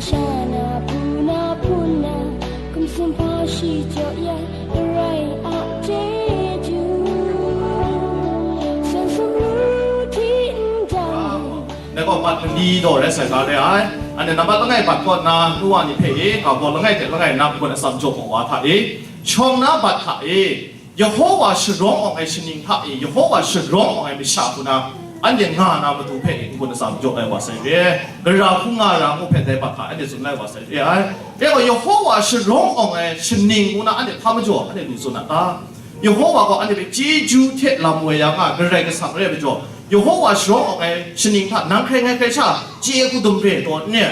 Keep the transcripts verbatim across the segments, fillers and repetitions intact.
Shana puna puna, kumsumpa shi jo ya, rai a jeju. San sumru ti ndai. Ngai gaw bat mali daw rai sai ga re ai. Anhte nambat langai bat kaw nna, nu wa ni hpe e, ga gaw langai hte langai na n-gun atsam jaw wa hta e, shawng na bat hta e, Yehowa sharawng awng ai shaning hta e, Yehowa sharawng awng ai masha hku na, anhte nga na matu hpe e, n-gun atsam jaw ai wa sai re. Gara hku nga ra ngu hpe dai bat hta anhte tsun ai wa sai re ai. Dai gaw, Yehowa sharawng awng ai shaning ngu na anhte hpa majaw anhte lu tsun a ta? Yehowa gaw anhte hpe chyeju hte lam woi ya nga, Karai Kasang re ai majaw, Yehowa sharawng awng ai shaning hta nang hkrai ngai hkrai sha chye hku dum re taw n re?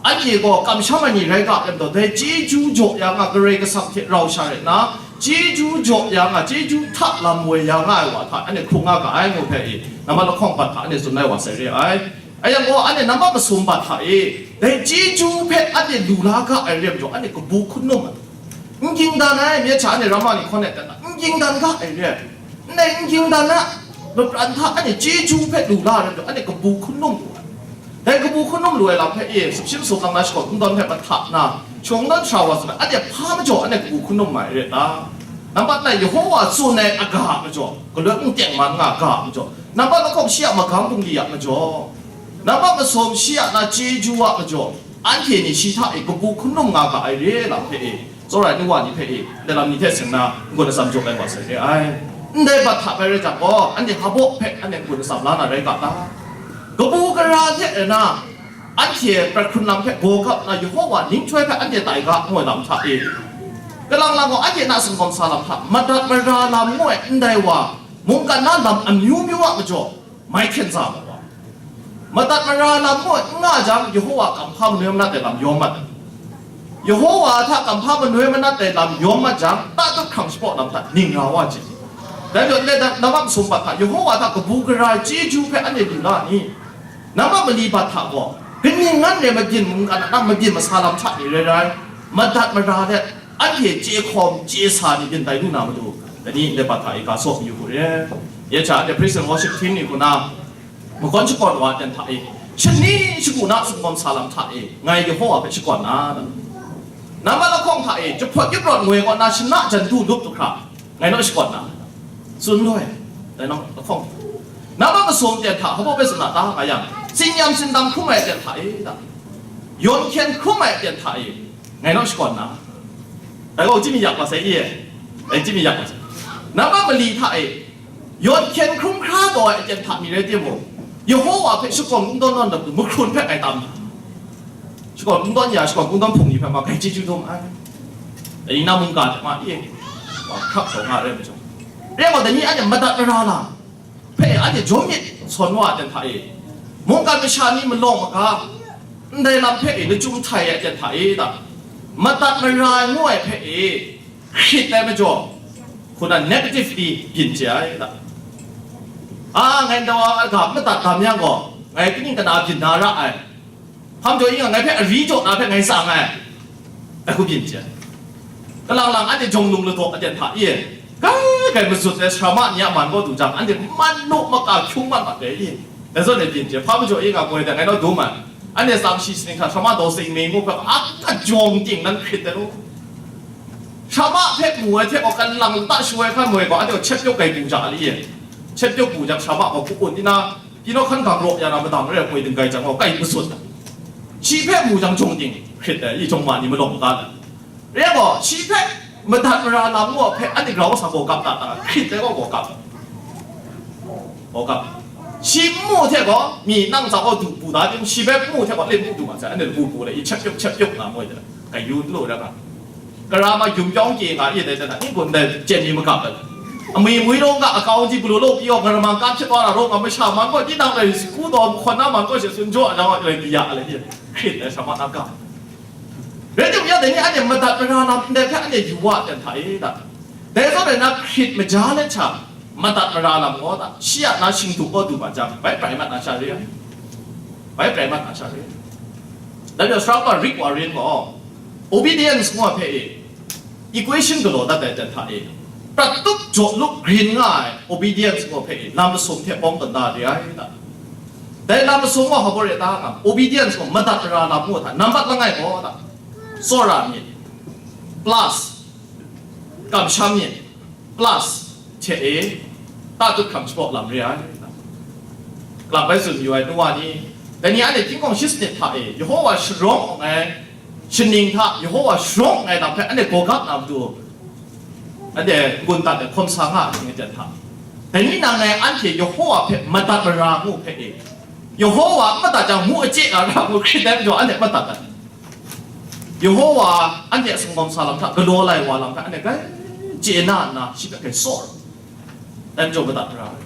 Anhte gaw kamsham ai ni rai ga, rai majaw, dai chyeju jaw ya nga, Karai Kasang hte rau sha rai nna, chyeju jaw ya nga, chyeju hta lam woi ya nga ai wa hta, anhte hkrung nga ga ai ngu hpe e, nambat lahkawng bat hta anhte tsun ai wa sai re ai. Ayan gaw, anhte nambat masum bat hta e, dai chyeju hpe anhte lu la ga ai re ai majaw, anhte kabu hkun num ai. N ging dan ai, myit hta anhte ramma ni hkawn ai dan, n ging dan ga ai re ai. Ndai n ging dan a mapran hta anhte chyeju hpe lu la ai re ai majaw, anhte kabu hkun num lu ai. Dai kabu hkun num lu ai lam hpe e, sumshi masum lang na shakawn kungdawn hpe mahta nna, shakawn kungdawn sara wa tsun ai, anhte hpa majaw anhte kabu hkun num ai re ta? Nambat lai, Yehowa tsun ai aga a majaw, galoi mung tengman nga ga a majaw, nambat lahkawng shi a magam bungli a majaw, nambat masum shi a na chyeju a majaw, anhte ni shi hta e kabu hkun num nga ga ai re lam hpe e, tsawra ai nu wa ni hpe e, ndai lam ni hte seng na n-gun atsam jaw ai wa sai re ai. Ndai bat hta bai rai jang gaw, anhte hpa baw hpe anhte n-gun atsam la na rai ga ta? Kabu gara hte rai na, anhte prat hkrun lam hpe gaw gap na, Yehowa ninghtoi hpe anhte tai ga ngu ai lam hta e, kalang lang gaw, anhte na sumgawm sa lam hta, madat mara lam ngu ai ndai wa, mungkan na lam amyu myu a majaw, mai hkyen za ma wa. Madat mara lam ngu n nga jang, Yehowa kamhpa manoi manat ai lam yawm mat ai. Yehowa hta kamhpa manoi manat ai lam yawm mat jang, tatut hkrang shapraw lam hta ning ra wa ji. Dai majaw, ndai nambat masum bat hta, Yehowa hta kabu gara chyeju hpe anhte lu la ni? Nambat mali bat hta gaw, kaning ngan re mabyin mungkan a mabyin masa lam hta ni rai rai, madat mara let, anhte chye hkawm chye sa ni byin tai lu na matu, dai ni ndai bat hta e ga saw mayu hku re. Ya cha, anhte praise and worship team ni hku na, makawn shakawn wa ai ten hta e, shani shagu na sumgawm sa lam hta e, ngai Yehowa hpe shakawn na, nambat lahkawng hta e, jahpawt yaprawt ngoi kaw na shana jan du lup du hkra, ngai naw shakawn na, tsun loi, dai nambat lahkawng. Nambat masum ten hta, hpa baw hpe tsun na ta nga yang, tsin-yam sindam hkrum ai ten hta e, yawn hkyen hkrum ai ten hta e, ngai naw shakawn na. Dai gaw, chyinm yak wa sai i e. Dai chyinm yak wa sai. Nambat mali hta e, yawn hkyen hkrum hkra taw ai aten hta mi rai timung, Yehowa hpe shakawn kungdawn nawn dap tu mahkrun hpe ngai tam. Shakawn kungdawn ya, shakawn kungdawn hpung ni hpe ma, ngai chyeju dum ai. Dai ni na mungga hte ma i e. Wa hkrap taw nga rai majaw. Rai gaw, dai ni anhte madat mara lam hpe anhte jawm myit sawn wa ai ten hta e, mungkan masha ni malawng maga, ndai lam hpe e lachyum htai ai ten hta e ta, madat mara ai ngu ai hpe e hkrit ai majaw, hku na negatively byin chye ai ta. A, ngai ndawa a ga madat dam yang gaw, ngai kaning kana byin na ra ai. Hpa majaw i nga, ngai hpe ari jaw na hpe ngai tsang ai, ai hku byin chye ai. Kalang lang anhte jawng lung ladaw aten hta e, kai kai mazut ai sarama ni a man kaw du jang, anhte man naw maka hkyung mat mat ai i, dai zawn e byin chye ai. Hpa majaw i nga, moi de ngai naw dum ai. Anhte tsang shi sning hta sarama daw sing mei ngu hpe, a, kajawng ting nan hkrit ai law. Sarama hpe mu ai hte gaw, kalang lata shu ai hkan moi gaw, anhte gaw chet pyawk kai bu ja ai i, chet pyawk bu jang, sarama gaw hku un nna, Tinawk hkan gang raw ya na madang re ai moi dinggai jang gaw kai masut ai. Shi hpe mu jang jawng ting hkrit ai, i jawng ma ni malawng ga ai. Re gaw, shi hpe madat mara lam ngu hpe anhte grau sa gaw gap ta ta, hkrit ai gaw gaw gap. Gaw gap. Shi n mu hte gaw, mi nang sa gaw du bu da tim, shi hpe n mu hte gaw lim bu du ma sai, anhte bu bu le, i chep pyuk chep pyuk na moi de, kai yu n lu ra ga. Kara ma yum pyawng kye nga i dai jana, n-gun dai chyen ni magap ai. Amwi mwi rawng ga akau ji galaw law pyi awng, ngarmang kap shat wa na rawng nga masha man gaw, tinang dai sagu daw mahkawn na man gaw, she tsun jaw ai, nang wa rai di ya ai, hkrit ai sa ma na ga. Rai timung, ya dai ni anhte madat mara lam ndai hpe anhte yu wa ai ten hta e ta? Dai zawn rai na, hkrit maja let hta, madat mara lam gaw ta, shi a na shingduk kaw du ma jang, bai prai mat na sha re ai. Bai prai mat na sha re ai. Dai majaw, sara wa Rick Warren gaw, obedience ngu ai hpe e, equation galaw dat ai ten hta e, prat tup jaw lup grin nga ai obedience ngu ai hpe e, lam masum hte bawng tawn da re ai ta? Dai lam masum gaw hpa bore ta nga, obedience gaw madat mara lam ngu hta, nambat langai gaw ta, tsawra myit, plus, kamsham myit, plus, hte e, tatut hkam shapraw lam re ai. Kalang bai tsun mayu ai nu wa ni, dai ni anhte hkying hkawng shi sanit hta e, Yehowa sharawng ai, shaning hta Yehowa sharawng ai lam hpe anhte gawgap na matu, anhte n-gun dat ai hkawm sa nga ai, ngai hta. Dai ni nang ngai anhte Yehowa hpe madat mara ngu hpe e, Yehowa n madat jang, mu a chye na ra ngu hkrit ai majaw, anhte madat ai. Yehowa anhte a singwam sa lam hta, galaw lai wa lam hta, anhte grai chye na nna, shi hpe grai tsawra ai majaw madat mara ai.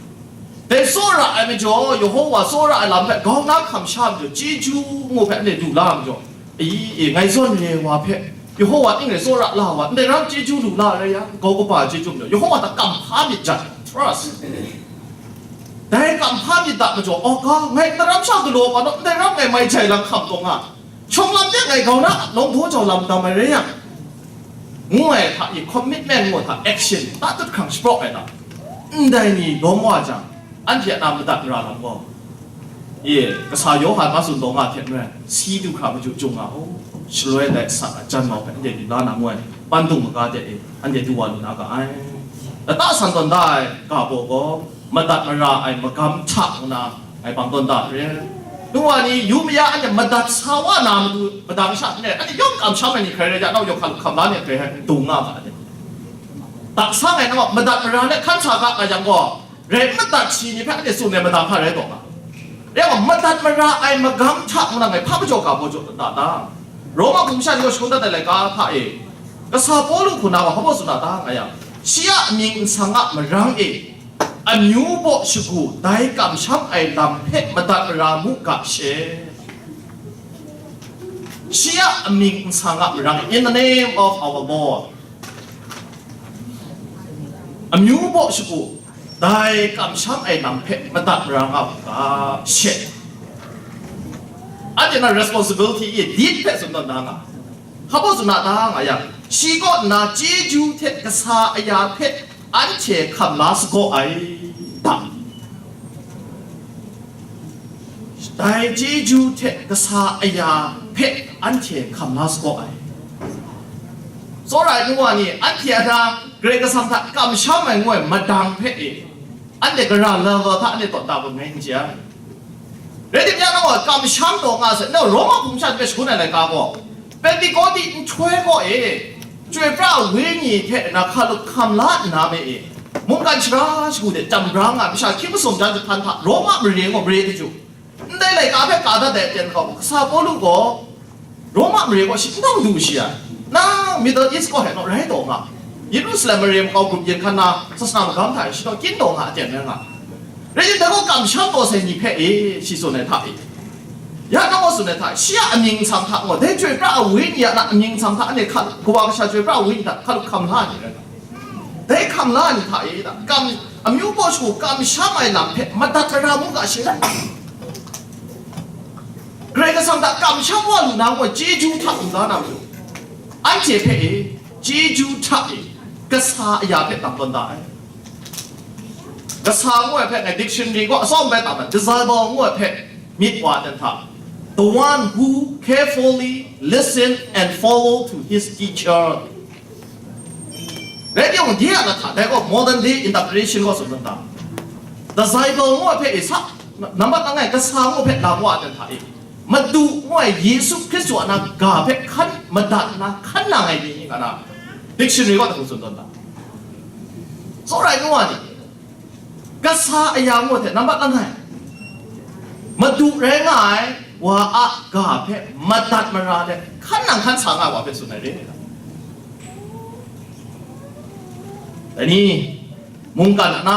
Dai tsawra ai majaw, Yehowa tsawra ai lam hpe grau na hkam sha ai majaw, chyeju ngu hpe anhte lu la ai majaw, i, i, ngai zawn re ai wa hpe, Yehowa ning rai tsawra la wa, ndai ram chyeju lu la rai yang, grau kaba chyeju majaw, Yehowa hta kamhpa myit jat, trust. Dai kamhpa myit da majaw, oh ga, ngai ndaram sha galaw wa naw, ndai ram ngai mai jai lang hkam taw nga, shawng lam de ngai grau na lawng daw jau lam dam ai rai yang, ngu ai hta i, commitment ngu ai hta, action, tatut hkrang shapraw ai lam, ndai ni lawm wa jang, anhte a na madat mara lam gaw, e, kasa Yawhan a tsun taw nga hte maren, si du hkra maju jung nga u, shaloi dai asak a jan mau hpe anhte lu la na ngu ai, pandung maga de e, anhte du wa lu na ga ai. Lata san tawn da ai ga baw gaw, madat mara ai magam hta ngu na, ngai bang tawn da re. Nu wa ni, yu maya anhte madat sa wa na matu, madang sha nme, anhte yawng kamsham ai ni hkrai rai ja, nau yawng hkam, hkam la ni hkrai dung nga ga ai. Dak sa ngai nau madat mara let hkan sa ga nga yang gaw, rai madat shi ni hpe anhte tsun ai madang hpa rai taw nga. Rai gaw, madat mara ai magam hta ngu na ngai hpa majaw ga baw jaw da ta? Roma hpung sha ni gaw shangun dat ai laika hta e, kasa Pawlu hku na gaw hpa baw tsun da ta nga yang, shi a amying nsang a marang e, amyu baw shagu dai kamsham ai lam hpe madat mara mu ga she. Shi a amying nsang a marang, in the name of our Lord, amyu baw shagu dai kamsham ai lam hpe madat mara nga u ga she. Anhte na responsibility e, deed hpe tsun tawn na nga. Hpa baw tsun na ta nga yang, shi kaw nna chyeju hte kasa aya hpe anhte hkam la sagaw ai ta? Dai chyeju hte kasa aya hpe anhte hkam la sagaw ai. Tsawra ai nu wa ni, anhte a na Karai Kasang hta kamsham ai ngu ai madang hpe e, anhte gara level hta anhte tawn da bun ngai n chye ai. Rai timung, nang gaw kamsham taw nga sai, nang Roma hpung sha ni hpe shangun ai laika gaw, Pentekote nhtoi kaw e, Chyoi pra ai Wenyi hte na hkalup hkam la nna me e, mungkan shara shagu de jam bra nga ai masha hkying masum jan jahtan hta Roma mare gaw mare daju, ndai laika hpe ka dat ai aten hkau, kasa Pawlu gaw Roma mare kaw shi n dang du shi ai, na Middle East kaw hte naw rai taw nga, Yerusalem mare makau grup yin hkan na sasana magam hta e shi naw kyin taw nga aten rai nga. Rai timung, dai gaw kamsham taw sai ni hpe e, shi tsun ai hta e, ya nang gaw tsun ai hta e, shi a amying nsang hta gaw, dai Chyoi pra ai Wenyi a na amying nsang hta anhte hka, Kawa Kasha Chyoi pra ai Wenyi hta hkalup hkam la ai ni rai nga. Dai hkam la ai ni hta e, da, kam, amyu baw shagu kamsham ai lam hpe madat mara mu ga she rai. Karai Kasang hta kamsham wa lu na gaw, chyeju hta lu la na matu, anhte hpe e, chyeju hta e, kasa aya hpe dang tawn da ai. Kasa ngu ai hpe ngai dictionary gaw atsawm bai tam ai, disciple ngu ai hpe myit wa ai ten hta, the one who carefully listen and follow to his teacher. Rai timung, de a lahta dai gaw modern day interpretation gaw tsun dan ta, disciple ngu ai hpe e sa, nambat langai kasa ngu hpe lam wa ai ten hta e, Madu ngu ai Yesu Hkristu a na ga hpe hkan madat nna hkan nang ai ni nga na, dictionary gaw dai hku tsun tawn ta. Tsawra ai nu wa ni, kasa aya ngu hte nambat langai, Madu rai nga ai wa a ga hpe madat mara let hkan nang hkan sa nga ai wa hpe tsun ai re. Dai ni, mungkan a na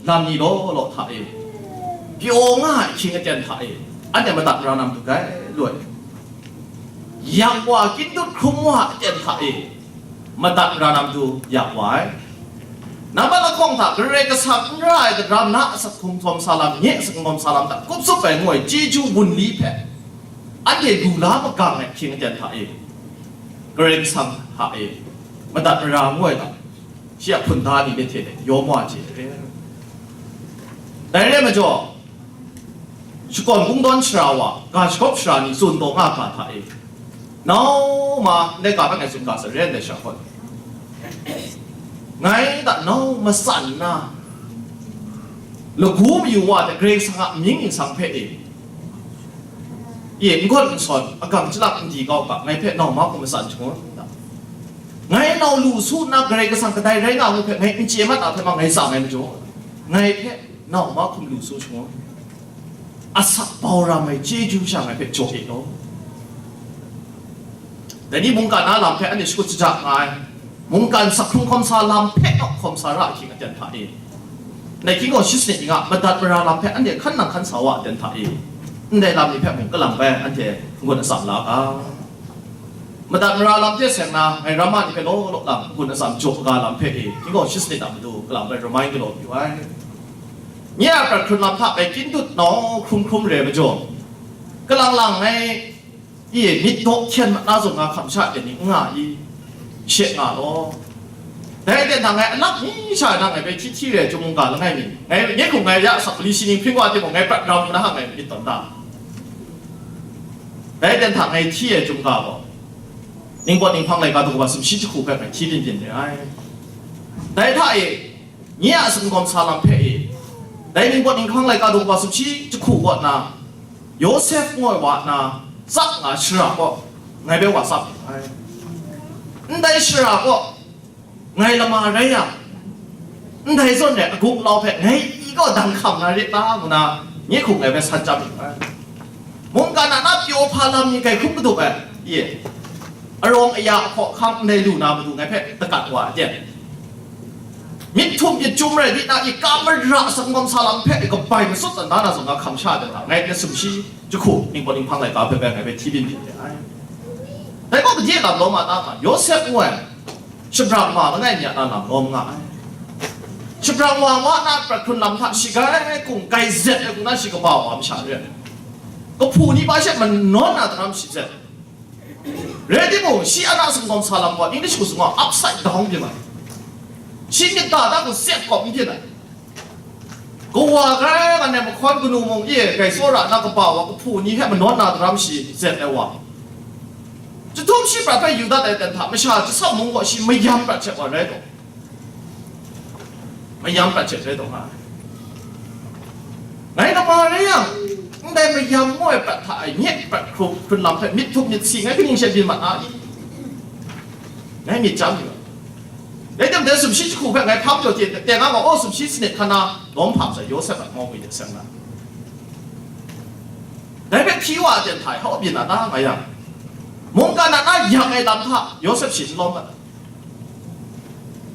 lam ni law law hta e, pyaw nga ai ahkying aten hta e, anhte madat mara na matu gai lu ai. Yak wa, kyin dut hkrum wa aten hta e, madat mara na matu yak wa ai. Nambat lahkawng hta, Karai Kasang n ra ai daram na asak hkrung htawm sa lam, nye asak hkrung htawm sa lam hta kup tsup ai ngu ai chyeju wunli hpe, anhte lu la magang ai ahkying aten hta e, Karai Kasang hta e, madat mara ngu ai lam, shi a hpun da ni myit hte yawm wa chye ai. Dai rai majaw, shakawn kungdawn shara wa, ga shagawp shara ni tsun taw nga ga hta e, nau ma ndai ga hpe ngai tsun ga sa re ndai sha hkawt, ngai hta nau matsan nna, lagu mayu wa hte Karai Kasang a mying ningsang hpe e, e n gawn n sawn, agang chyalak n di kau ga, ngai hpe nau ma hkum matsan shangun. Ngai nau lu su nna Karai Kasang kadai rai nga ngu hpe ngai n chye mat a hpe ma ngai tsa ngai majaw, ngai hpe nau ma hkum lu su shangun. Asak bau ram ai chyeju sha ngai hpe jaw e law. Dai ni mungkan na lam hpe anhte shakut shaja nga ai. Mungkan sak hkrung hkawm sa lam hpe nawk hkawm sa ra ahkying aten hta e, ndai hkying gaw shi sanit ning a madat mara lam hpe anhte hkan nang hkan sa wa aten hta e, ndai lam ni hpe mung kalang bai anhte n-gun atsam la ga. Madat mara lam hte seng na, ngai ramma ni hpe law law lang n-gun atsam jaw ga lam hpe e, hkying gaw shi sanit a matu kalang bai ramai galaw yu ai. Nye a prat hkrun lam hta ngai kyin dut nau hkrum hkrum re majaw, kalang lang ngai, i, myit daw hkyen mat na zawn nga hkam sha de ni n nga i? She nga law. Dai aten hta ngai alak ni sha na ngai bai hti hti re ai chyum mungga langai mi, ngai nye hkum ngai ya asak mali shi ning hpring wa timung, ngai prat ram na hang ngai myit tawn da. Dai aten hta ngai hti ai chyum ga gaw, Ningpawt Ninghpang laika daw kaba sumshi jahku hpe ngai hti byin byin re ai. Dai hta e, nye a sumgawm sa lam hpe e, dai Ningpawt Ninghpang laika daw kaba sumshi jahku kaw na, Yawsep ngu ai wa na tsap nga shara kaw, ngai bai wa tsap ai. Ndai shara kaw, ngai lama rai yang, ndai zawn re agup lau hpe ngai i kaw dang hkam na rit ta, ngu na, nye hkum ngai bai san chyam yu ai. Mungkan a na pyaw hpa lam ni kai hkrum madup ai, ye, arawng aya ahkaw ahkang ndai lu na matu ngai hpe dagat wa ai. Myit htum myit chyum rai di na, i ka mara sangawm sa lam hpe kabai masut dan da na zawn nga hkam sha dan da, ngai hpe sumshi jahku Ningpawt Ninghpang laika hpe bai ngai hpe hti byin byin de ai. Dai gaw, gade lam lawm a ta nga, Yawsep ngu ai shabrang ma langai mi a na lam lawm nga ai. Shabrang wa wa na prat hkrun lam hta shi grai hkung grai zet ai hku na shi kaba wa masha re ai. Kahpu ni pa she manawn na daram shi zet. Rai timung, shi a na sumgawm sa lam gaw English hku sumgawm upside down byin ai. Shi myit da da hku sep kawp n byin ai. Kawa grai ngan ai mahkawn kanu mung e grai tsawra na kaba wa kahpu ni hpe manawn na daram shi zet ai wa, chyahtum shi prat hpe yu dat ai ten hta masha chyasam mung gaw shi mayam prat hte wa rai taw, mayam prat hte rai taw nga ai. Ngai lama rai yang, ndai mayam ngu ai prat hta e nye prat hkrun lam hpe myit htum myit si ngai kaning she byin mat na i? Ngai myit chyam yu ai. Dai tem dai sumshi jahku hpe ngai hpa majaw hte teng a gaw, aw, sumshi sanit hkan na lawm hpa masai Yawsep a ngawk mi de seng na, dai hpe hti wa a ten hta e hau byin na ta nga yang, mungkan a na yak ai lam hta Yawsep shi n lawm mat ai.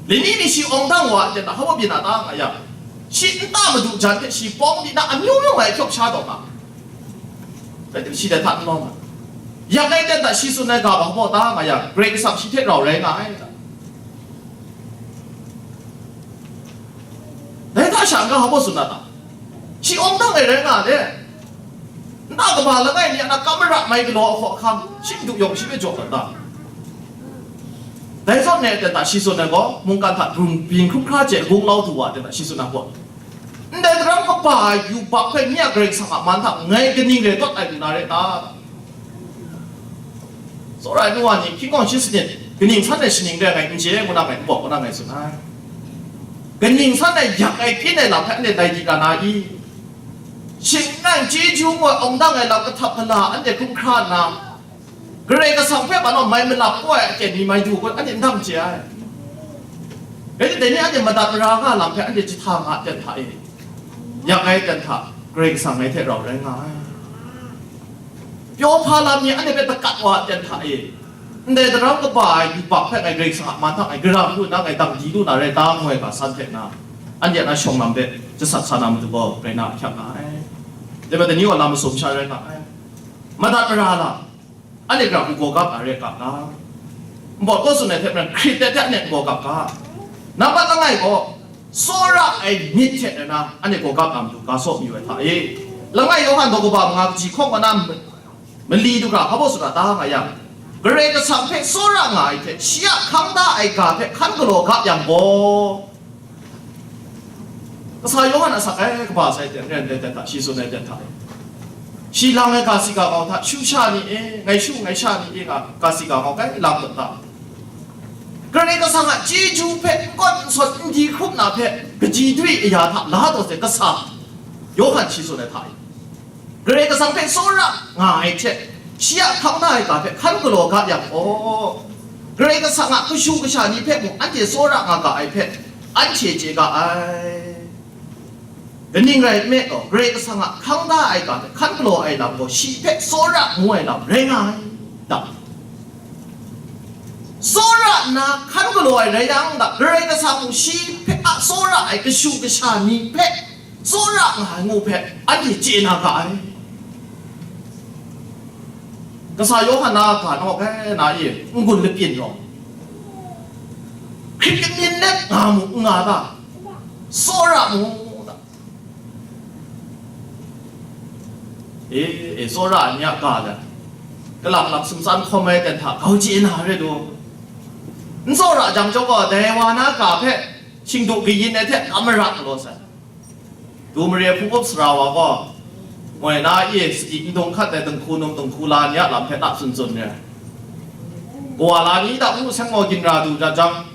Lani mi shi awng dang wa a ten hta hau byin na ta nga yang, shi nta madu jan hte shi pawng di na amyu myu ai hkyawk sha taw nga. Rai tim, shi dai hta n lawm ai. Yak ai ten hta shi tsun ai ga hpa hpaw ta nga yang, Karai Kasang shi hte rau rai nga ai. Dai hta sha n-ga hpa hpaw tsun na ta? Shi awng dang ai rai nga le. Nta kaba langai mi a na kam mara mai galaw ahkaw ahkang, shi madu yawng shi hpe jaw dat ta? Dai zawn e ten hta shi tsun ai gaw, mungkan hta grung byin hkrum hkra hte gung lau du wa ten hta shi tsun ai gaw, ndai daram kaba ai yubak hpe nye a Karai Kasang a man hta ngai kaning rai tawn ai lu na rai ta? Tsawra ai nu wa ni, hkying gaw shi sanit, kaning san ai shaning re ai ngai n chye, ngu na ngai n bawk, ngu na ngai tsun ai. Kaning san ai yak ai kyin ai lam hpe anhte dai di ra na i? Shingnan chyeju ngu ai awng dang ai lam kahtap hkala anhte hkrum hkra nna, Karai Kasang hpe ban awng mai malap kau ai aten mi mai du kun anhte n dang chye ai. Rai timung, dai ni anhte madat mara nga lam hpe anhte jahta nga ai ten hta e, yak ai ten hta Karai Kasang ngai hte rau rai nga ai. Pyaw hpa lam ni anhte hpe dagat wa ai ten hta e, ndai daram kaba ai yubak hpe ngai Karai Kasang a man hta ngai gara lu nna ngai dang di lu na rai ta, ngu ai ga san hte na, anhte a na shawng lam hpe jasat sa na matu gaw rai na ahkyak nga ai. Dai bai, dai ni gaw lam masum sha rai nga ai. Madat mara lam, anhte gara hku gaw gap na re ga ta? Npawt kaw tsun ai hte maren hkrit ai hte anhte gaw gap ga. Nambat langai gaw, tsawra ai myit hte rai na, anhte gaw gap na matu ga saw mayu ai hta e. Langai Yawhan daw kaba manga kaji hkawng kaw na, mali du hkra hpa baw tsun ra ta nga yang, Karai Kasang hpe tsawra nga ai hte, shi a hkang da ai ga hpe hkan galaw ga yang gaw, Kasa Yawhan a sak ai kaba sai ten, ren ai ten hta, shi tsun ai ten hta, Shi lang ai ga si ga mau hta, shu sha ni e, ngai shu ngai sha ni e nga, ga si ga mau kai lang dat ta. Karai Kasang a chyeju hpe n kawn n sawn n di hkrup na hpe, kaji dwi aya hta la taw se kasa, Yawhan shi tsun ai hta e. Karai Kasang hpe tsawra nga ai hte, shi a hkang da ai ga hpe hkan galaw ga yang gaw, Karai Kasang a kashu kasha ni hpe mung anhte tsawra nga ga ai hpe, anhte chye ga ai. Kaning rai nme law, Karai Kasang a hkang da ai ga hpe hkan galaw ai lam gaw, shi hpe tsawra ngu ai lam rai nga ai, da. Tsawra nna hkan galaw ai rai yang, da, Karai Kasang mung shi hpe a tsawra ai kashu kasha ni hpe tsawra nga ai ngu hpe, anhte chye na ga ai. Kasa Yawhan na ga naw kai na e, n-gun lapyin rawng, hkrit kamyin let nga mu, n nga ta, tsawra mu, da. E, e, tsawra ni a ga let, kalak lak sumtsan hkawm ai ten hta grau chye na re du. N tsawra jang chyawm gaw, dai wa na ga hpe shingdu kayin ai hte kam marak galaw sai. Du mare hpung up sara wa gaw, moi na e sadi n dung hkat ai dinghku num dinghku la ni a lam hpe na tsun tsun re. Kawa la ni da ngu seng gaw ginra du jat jang,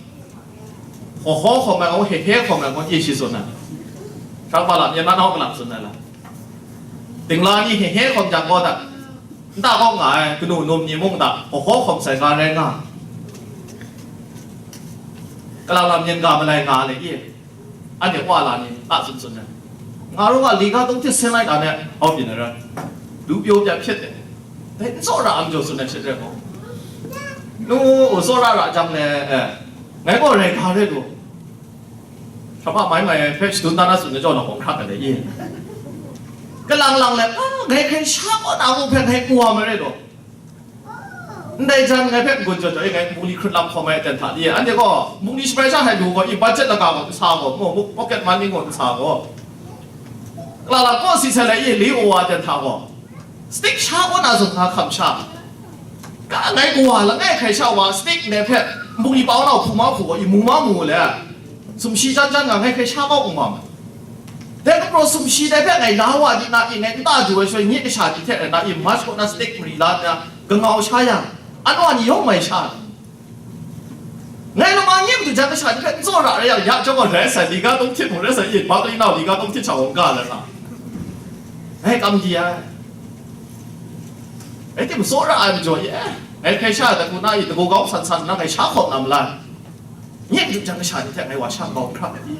hkaw hkaw hkawm ai gaw, he he hkawm ai gaw, e shi tsun ai. Hkrak pa lam yan na nau kalak tsun ai la. Dingla ni he he hkawm jang gaw da, nta kaw nga ai kanu num ni mung da, hkaw hkaw hkawm sai ga rai nga. Kalak lam yan ga malai nga le e. Anhte wa la ni, a tsun tsun ai. Nga rawng a li ga tawng htit seng lai ga ne, hau byin ai rai. Lu pyaw pya hpyet ai. Dai n tsawra a majaw tsun ai hte rai gaw, nu u tsawra ra jang le, eh, ngai gaw rai ga rai lu. Hkra pa mai mai ai hpe shadun dan a tsun ai jaw na gaw hkrak ai le i. Kalang lang le, ah, ngai hkrai sha kaw na mu hpe ngai ngu wa marai law. Ndai jan ngai hpe n-gun jaw jaw e, ngai bungli hkrut lam hkawm ai aten hta di, anhte gaw bungli shabrai sha hai lu gaw, i budget laga gaw n sa gaw, mo, mo, pocket money gaw n sa gaw, lala kaw si sai lai i, li u wa aten hta gaw, stick sha kaw na zun nga hkam sha, ka ngai kawa langai hkrai sha wa, stick ndai hpe bungli pau nau hpu ma hpu gaw, i mu ma mu le, sumshi jan jan nga ngai hkrai sha kau n wa ma. Dai hku sumshi dai hpe ngai la wa di na i, ngai nta du ai shaloi nye kasha ni hte rai na i, March kaw na stick mari la nna kangau sha yang, anwa ni yawng mai sha. Ngai lama nye madu jan kasha ni hpe n tsawra rai yang, ya chyawm gaw rai sai, li ga tawng htit mung rai sai, i, bak li nau li ga tawng htit sha wang ga la na. Ngai kam di ai. Ngai tim tsawra ai majaw i, eh, ngai hkrai sha ai dagu na i, dagu kau san san nna ngai sha hkawm na malai. Nye madu jan kasha ni hte ngai wa sha kau hkra ai.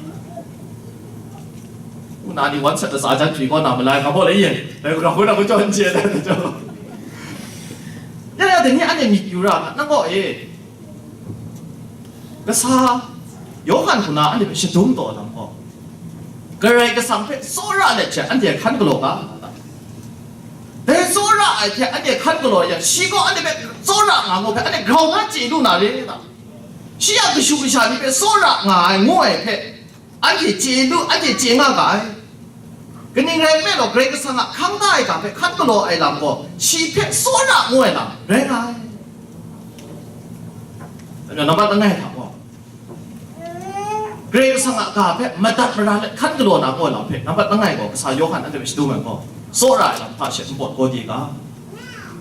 Una ni wan sat latsa jan jwi kaw na malai, nga baw lai yen, dai grau na ku jawn je dai na jaw. Ya, ya, dai ni anhte myit yu ra, nang gaw e. Kasa, Yawhan hku na anhte hpe shadum taw lam gaw, Karai Kasang hpe tsawra let hte anhte hkan galaw ga, dai tsawra ai hte anhte hkan galaw yang, shi gaw anhte hpe tsawra nga ngu hpe anhte grau na chye lu na re na? Shi a kashu kasha ni hpe tsawra nga ai ngu ai hpe, anhte chye lu, anhte chye nga ga ai. Kaning rai nme law, Karai Kasang a hkang da ai ga hpe hkan galaw ai lam gaw, shi hpe tsawra ngu ai lam rai nga ai. Nambat langai hta gaw, Karai Kasang a ga hpe madat mara let hkan galaw na ngu ai lam hpe, nambat langai gaw, kasa Yawhan anhte hpe shadum ai gaw, tsawra ai lam hta she npawt kau di ga.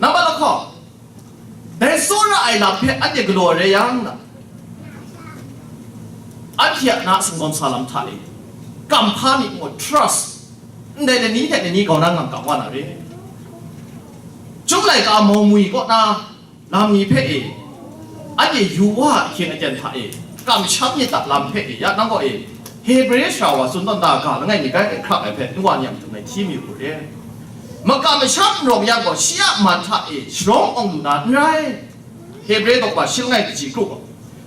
Nambat lahkawng, dai tsawra ai lam hpe anhte galaw rai yang, anhte a na singawm sa lam hta e, kamhpa myit ngu, trust, ndai lani hte lani gau na ngam ga wa na re. Chyum laika mau ngwi kaw na lam ni hpe e, anhte yu wa a ahkying aten hta e, kamsham myit a lam hpe e, ya nang gaw e, Hebre sara wa tsun tawn da ga langai mi bai hkrak ai hpe, nu wa ni a matu ngai hti mayu hku re. Makamsham n rawng yang gaw, shi a man hta e sharawng awng lu na n rai. Hebre daw wa shi langai kaji kru gaw,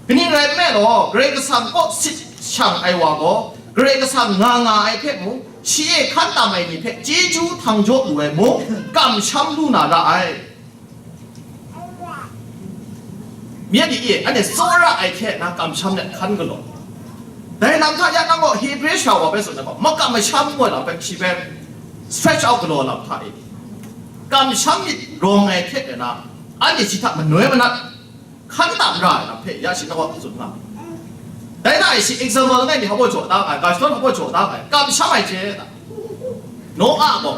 kaning rai nme law, Karai Kasang kaw sit shang ai wa gaw, Karai Kasang nga nga ai hpe mung, shi e hkan tam ai ni hpe chyeju htang jaw lu ai mung, kamsham lu na ra ai. Myit ni e, anhte tsawra ai hte na kamsham let hkan galaw. Dai lam hta ya nang gaw Hebre sara wa bai tsun ai gaw, makamsham ngu ai lam hpe shi bai stretch out galaw lam hta e, kamsham myit rawng ai hte na, anhte shi hta manoi manat hkan tam ra ai lam hpe ya shi nang gaw tsun nga. Dai na e shi example langai mi hpa baw jaw da ai, ga shadawn hpa baw jaw da ai, kamsham ai hte na, Noa gaw,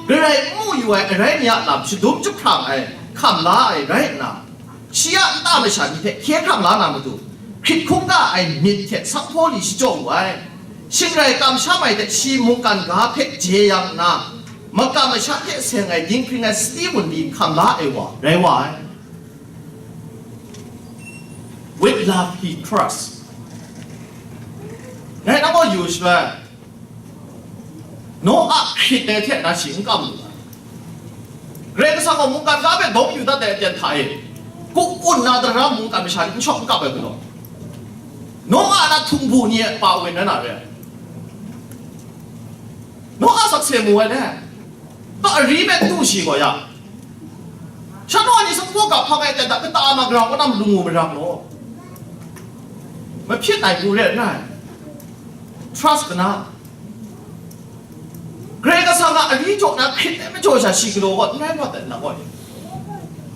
Karai n mu yu ai arai ni a lam shadum jahprang ai hkam la ai rai nna, shi a nta masha ni hpe hkye hkrang la na matu, hkrit hkungga ai myit hte sanghpaw li shachyaw wu ai. Shing rai kamsham ai hte shi mungkan ga hpe je yang nna, makam masha hte seng ai dinghpring ai sali wunli hkam la ai wa rai wa ai. With love he trusts. Ngai na gaw yu shawai, Noa hkrit ai hte na shi n kam lu ai. Karai Kasang gaw mungkan ga hpe dawng yu dat ai aten hta e, ku-un na daram mungkan masha ni n shawk n kap ai galaw, Noa na htumbu ni a pa wen rai na re ai. Noa sakse mu ai le, ta ari hpe n du shi gaw ya. Shanhte ni sanghpaw ga hpang ai aten hta kata ma grau kaw na malung u marang law. Mahpyit ai hku re n rai. Trust kana. Karai Kasang a ari jaw na hkrit ai majaw sha shi galaw gaw n rai rawt ai na gaw.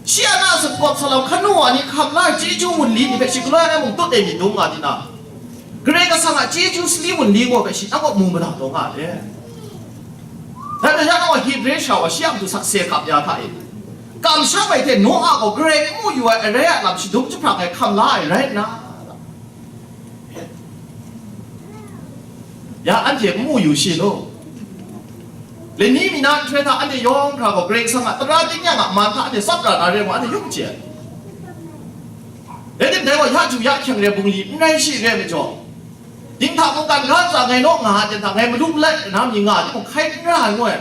Shi a na sukawp sa lam hkanu wa ni hkam la ai chyeju wunli ni hpe shi galoi ai mung tut e myit dum nga di na, Karai Kasang a chyeju sali wunli gaw hpe shi nang gaw mu mada taw nga ai. Dai hpe ya gaw Hebre sha wa shi a matu sakse kap ya hta e, kamsham ai hte Noa gaw Karai n mu yu ai arai a lam shadum jahprang ai hkam la ai rai nna, ya anhte n mu yu shi law. Lani mi na nhtoi hta anhte yawng hkra gaw Karai Kasang a tara tingnyang a man hta anhte tsap ra na re ai mung anhte yawng chye ai. Rai tim, dai gaw ya ju ya hkyeng re bungli n rai shi re ai majaw, dinghta mungkan ga ntsa ngai naw nga ai aten hta ngai malu malai na mi nga ai timung, hkai n ra ai ngu ai.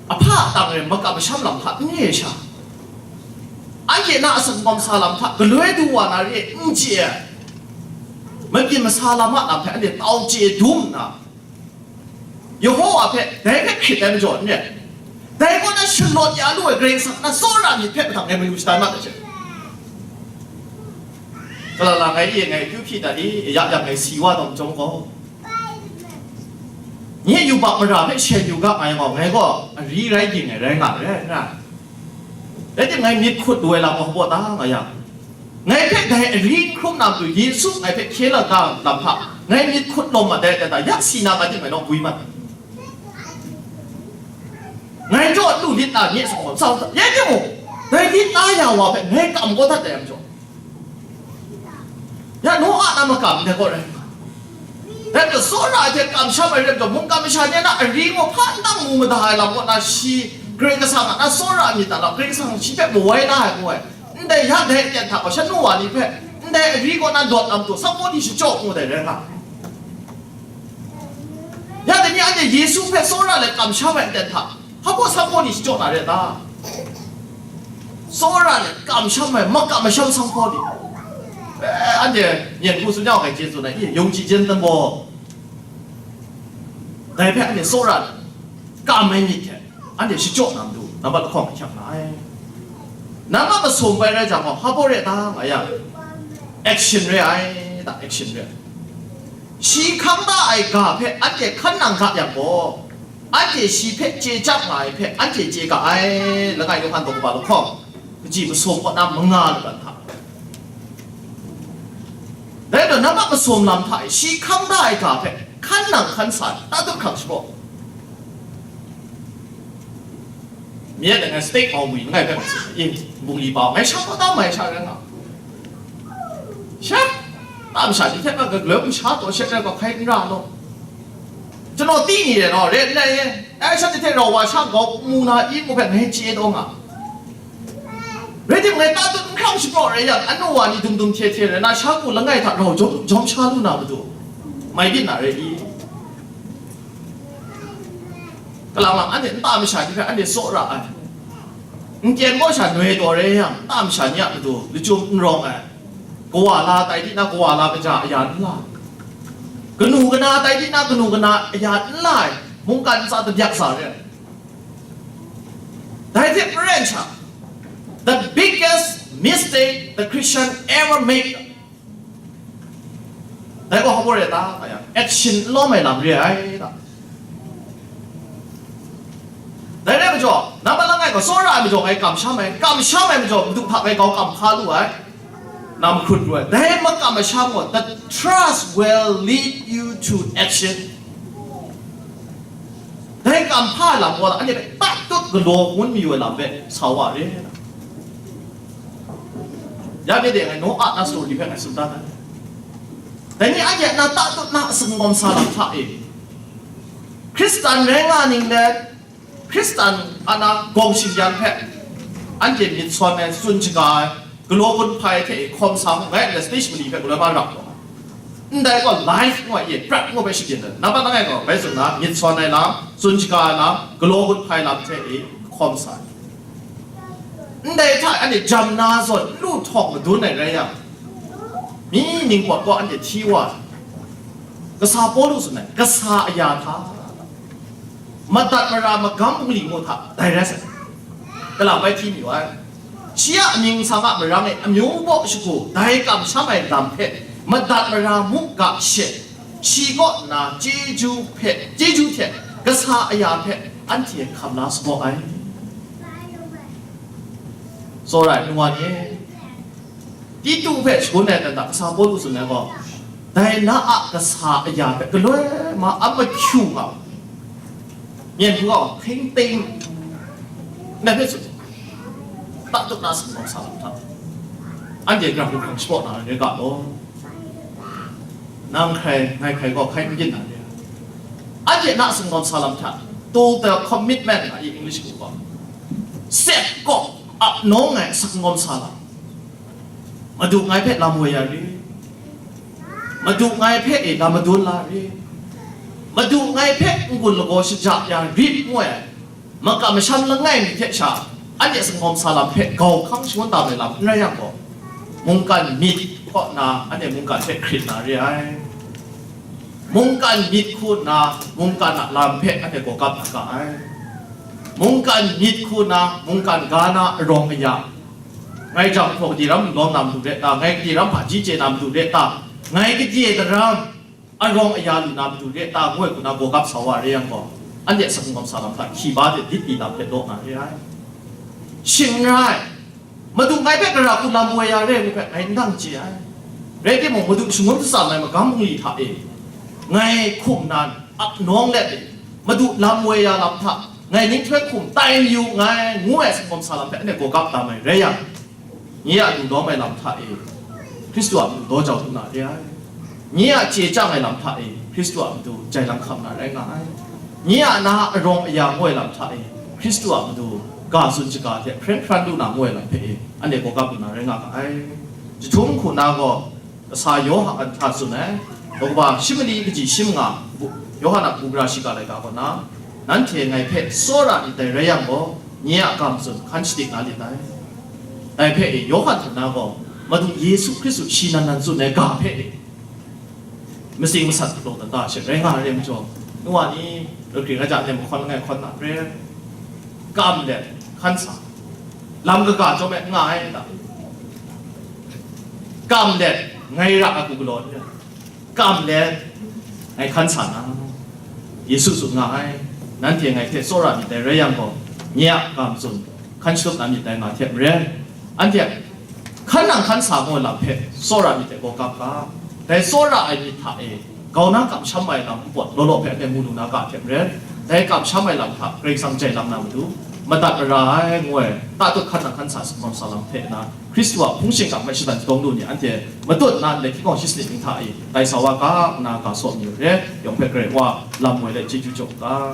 Ahpa a tang e makam masham lam hta n re ai sha, anhte na a sangawm sa lam hta galoi du wa na re n chye ai, mabyin masa lam a lam hpe anhte tau chye dum nna, Yehowa hpe dai hpe hkrit ai majaw n re ai, dai kaw na shalawt ya lu ai Karai Kasang na tsawra myit hpe mahtang ngai mayu shadan mat ai hte, galala ngai e, ngai akyu hpyi dat i, ya yang ngai si wa taw machyawm gaw, nye yubak mara hpe shen yu ga ngai gaw, ngai gaw ari rai ging ai rai nga ai, n rai. Rai tim, ngai myit hkut lu ai lam gaw hpaw ta nga yang, ngai hpe dai ari n hkrum na matu, Yesu ngai hpe hkye la ga lam hta, ngai myit hkut lawm mat dai, dai hta ya si na nga tim ngai naw gwi mat. Ngai jaw lu lit na nye sa gaw, sau sa, rai timung, dai lit na ya wa hpe ngai kam kau dat ai yang jaw, ya Noa na makam ndai kaw rai nga. Dai hpe tsawra ai hte kamsham ai rai majaw, mungkan masha ni a na ari gaw hpa n dang mu mada ai lam kaw na shi, Karai Kasang a na tsawra myit ta lam, Karai Kasang shi hpe mawai na ai ngu ai. Ndai ya dai aten hta gaw, shanu wa ni hpe ndai ari kaw na lawt na matu, sanghpaw ni shachyaw ngu dai rai nga. Ya dai ni anhte Yesu hpe tsawra let kamsham ai aten hta, hpa baw sanghpaw ni shachyaw na re ta? Tsawra let kamsham ai, makam masham sanghpaw ni. Eh, anhte myen hku tsun ya u, ngai chye tsun ai, i, yawng chyi jen dan baw. Dai hpe anhte tsawra let kam ai myit hte anhte shachyaw na matu, nambat lahkawng hkyang nga ai. Nambat masum bai rai jang gaw, hpa baw re ta nga yang, action re ai ta, action re ai. Shi hkang da ai ga hpe anhte hkan nang ga yang gaw, anhte shi hpe chye chyap nga ai hpe anhte chye ga ai, langai Yawhan daw kaba lahkawng, kaji masum kaw na manga lu dan hta. Dai majaw, nambat masum lam hta e, shi hkang da ai ga hpe hkan nang hkan sa ai, tatut hkrang shapraw. Mi e, ngai steak mau mwi langai hpe, i, bungli pa ngai sha kaw tam ai sha rai nga. Sha, tam sha ni hte na galoi masha taw she rai gaw hkai n ra law. Chanaw ti ni rai naw, re n rai e. Ai shanhte hte rau wa sha grau mu na i ngu hpe ngai chye taw nga. Rai timung, ngai tatut n hkrang shapraw rai yang, anu wa ni dum dum hte hte rai na, sha ku langai hta rau jawm, jawm sha lu na matu, mai byin na rai i? Kalang lang anhte nta masha ni hpe anhte tsawra ai. N kyen gaw sha noi taw rai yang, nta masha ni a matu lachyum n rawng ai. Kawa la tai di na, kawa la kaja aya n la ai. Kanu kana tai di na, kanu kana aya n la ai. Mungkan ntsa tabyak sa re ai. Dai hte maren sha, the biggest mistake the Christian ever make. Dai gaw hpa baw re ta nga yang, action n lawm ai lam re ai ta. Dai rai majaw, nambat langai gaw tsawra ai majaw ngai kamsham ai, kamsham ai majaw Madu hta ngai grau kam hka lu ai, na mahkrut lu ai. Dai makam masham gaw, the trust will lead you to action. Dai Lam hpa ai lam gaw, anhte hpe tatut galaw ngun mayu ai lam hpe sa wa re. Ya myit de, ngai Noa na story hpe ngai tsun dan ai. Dai ni anhte na tatut na a singawm sa lam hta e, Hkristan rai nga ning let, Hkristan a na gawng shingyan hpe anhte myit sawn ai, tsun shaga ai, galaw gun hpai hte e hkawm sa mu, ngai ndai stage mali hpe galoi ma rap taw ai. Ndai gaw life ngu ai e, prat ngu ai hpe shapyin ai. Nambat langai gaw, bai tsun na, myit sawn ai lam, tsun shaga ai lam, galaw gun hpai lam hte e hkawm sa ai. Ndai hta e anhte jam na zawn, n lu htawng madun ai rai yang, mi ning pawt gaw anhte hti wa ai. Kasa Pawlu tsun ai, kasa aya hta, madat mara magam bungli ngu hta dai rai sai. Kalang bai hti mayu ai. Shi a amying nsang a marang e amyu baw shagu dai kamsham ai lam hpe madat mara mu ga she, shi kaw nna chyeju hpe, chyeju hte kasa aya hpe anhte hkam la saw ai. Tsawra ai nu wa ni e, Titu hpe shagun ai dan hta kasa Pawlu tsun ai gaw, dai na a kasa aya hpe galoi ma a mahkyu nga, myen hku nga hpring ting, ndai hpe tsun, tatut na singawm sa lam hta, anhte grang hkrang shapraw na rai ga law. Nang hkrai, ngai hkrai gaw hkai n byin na re ai. Anhte na singawm sa lam hta, total commitment nga i English hku gaw, sep gaw ap nawng ai singawm sa lam. Madu ngai hpe lam woi ya re. Madu ngai hpe e lam madun la re. Madu ngai hpe n-gun lagaw shaja ya rit ngu ai, makam masham langai mi hte sha, anhte singawm sa lam hpe gau hkang shangun tam ai lam n rai yang gaw, mungkan myit kaw nna anhte mungkan hpe hkrit na re ai. Mungkan myit hku nna mungkan a lam hpe anhte gaw gap na ga ai. Mungkan myit hku nna mungkan ga na arawng aya, ngai jang hpaw gade ram lawm na matu re ta, ngai gade ram hpaji chye na matu re ta, ngai gade daram arawng aya lu na matu re ta, ngu ai hku na gaw gap sa wa re yang gaw, anhte a singawm sa lam hta hkyi ba de lit li lam hpe law nga re ai. Shing n rai, Madu ngai hpe gara hku lam woi ya re ai ngu hpe ngai n dang chye ai. Rai timung, Madu shangun shatsam ai magam bungli hta e, ngai hkum nan ap nawng let e, Madu lam woi ya lam hta ngai nhtoi hkum tai mayu nngai, ngu ai singawm sa lam hpe anhte gaw gap tam ai rai yang, nye a lu lawm ai lam hta e, Hkristu a matu daw jau lu na re ai. Nye a chye chyang ai lam hta e, Hkristu a matu jai lam hkam na rai nga ai. Nye a na arawng aya ngu ai lam hta e, Hkristu a matu ga tsun shaga hte hpren hpran lu na ngu ai lam hpe e, anhte gaw gap lu na rai nga ga ai. Jahtum hku na gaw, kasa Yawhan hta tsun ai, daw kaba shi mali kaji shi manga, Yawhan a bugara shiga laika kaw na, nanhte ngai hpe tsawra myit dai rai yang gaw, nye a ga matsun hkan shadik na lit ai. Dai hpe e, Yawhan hku na gaw, Madu Yesu Hkristu shi nan nan tsun ai ga hpe e, matsing masat hpulaw dan da she rai nga ai majaw, nu wa ni, lagring aja nem hkawn langai hkawn na re, kam let hkan sa, lam kaga chyawm e nga ai ta, kam let ngai ra a ku galaw ni, kam let ngai hkan sa na, Yesu tsun nga ai, nanhte ngai hte tsawra myit dai rai yang gaw, nye a ga matsun hkan shatup na myit dai nga hte maren, anhte hkan nang hkan sa ngu ai lam hpe tsawra myit dai gaw gap ga, dai tsawra ai myit hta e, grau na kamsham ai lam npawt law law hpe anhte mu lu na ga hte maren, dai kamsham ai lam hta Karai Kasang jai lam na matu, madat mara ai ngu ai, tatut hkan nang hkan sa singawm sa lam hte na, Hkristu a hpung shingkang hpe shatan shadawng lu ni anhte matut na ndai hkying hkawng shi sanit ning hta e tai sa wa ga nna ga saw mayu re, yawng hpe Karai Wa lam woi let chyeju jaw u ga.